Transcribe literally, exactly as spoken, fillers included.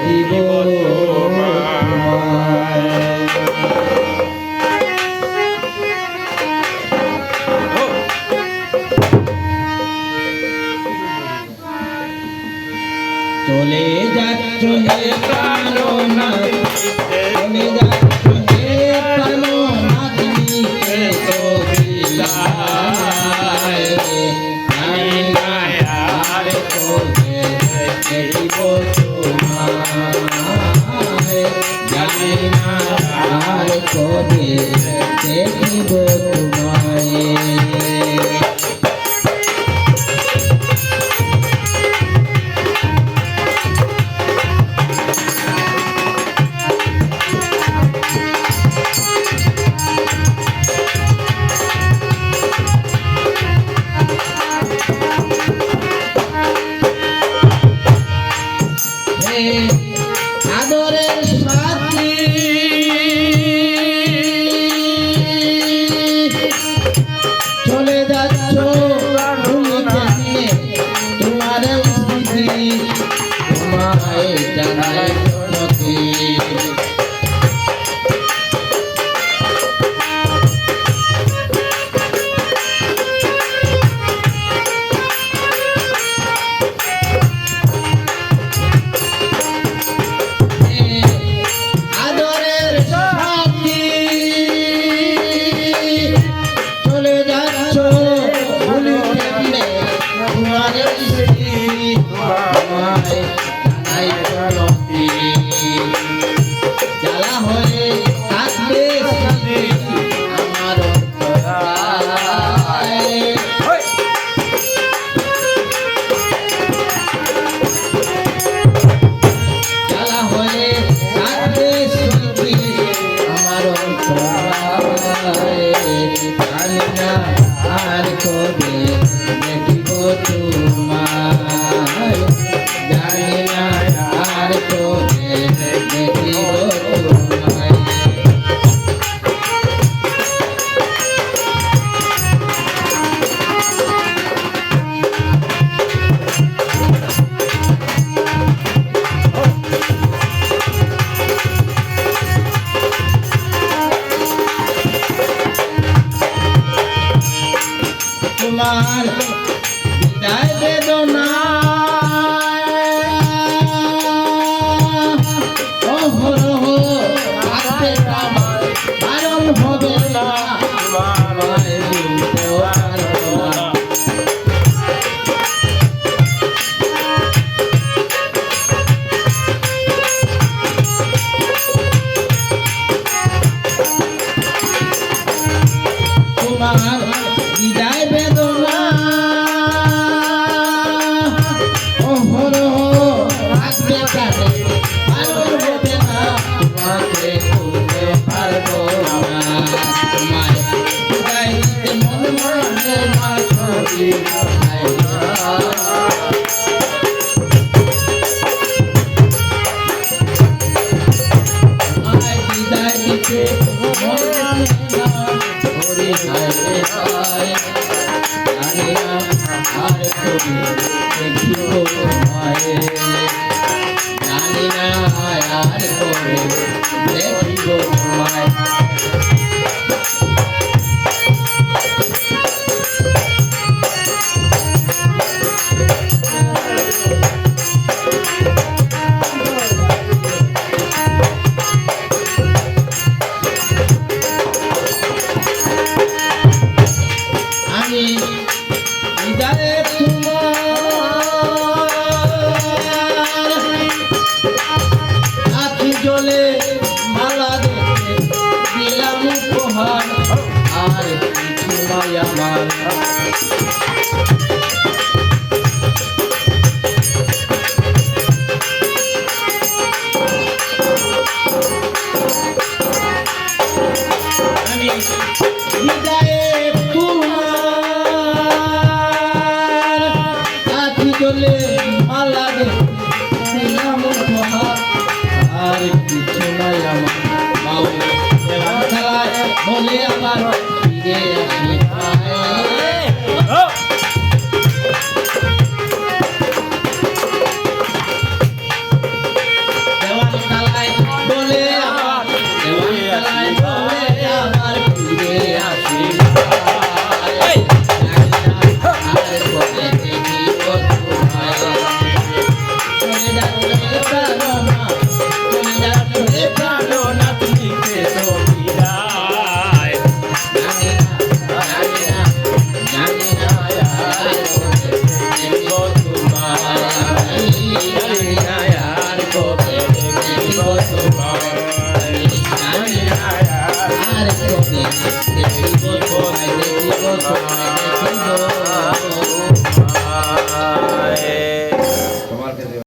দেখিব তোমায়। চলে যাচ্ছ হে প্রাণনাথ, চলে যাচ্ছ হে প্রাণনাথ, নিতে তো বিদায়। জানি না আর কবে দেখিব তোমায়, জানি না আর কবে দেখিব তোমায়। আদরের সাথী, চলে যাচ্ছ ভুলি কেমনে তোমার স্মৃতি, তোমায় জানাই প্রণতি। আদরের সাথী, চলে যাচ্ছ ভুলি কেমনে তোমার স্মৃতি, তোমায় জানাই প্রণতি। জ্বালা হয়ে কাঁদবে স্মৃতি আমার অন্তরায়। জ্বালা হয়ে কাঁদবে স্মৃতি আমার অন্তরায়। জানি না আর কবে দেখিব তোমায়, জানি না আর কবে দেখিব তোমায়। তোমার বিদায় বেদনা অহরহ কাটতে আমার বারণ হবে না, তোমায় ভুলতেও পারবো না। তোমার বিদায় বেদনা অহরহ কাটতে কাটতে পারবো না, তোমাকে ভুলতে পারবো না। তোমায় বিদায় দিতে মন মানে না, ছবি আমি বিদায় তোমার আখি জলে মালা দিলাম উপহার, আর কিছু নাই আমার। আমি বিদায় তোমার আখি জলে মালা দিলাম উপহার, আর কিছু নাই আমার। মাও এমন খেলায় বলে আবার ফিরে আসি। Quer dizer,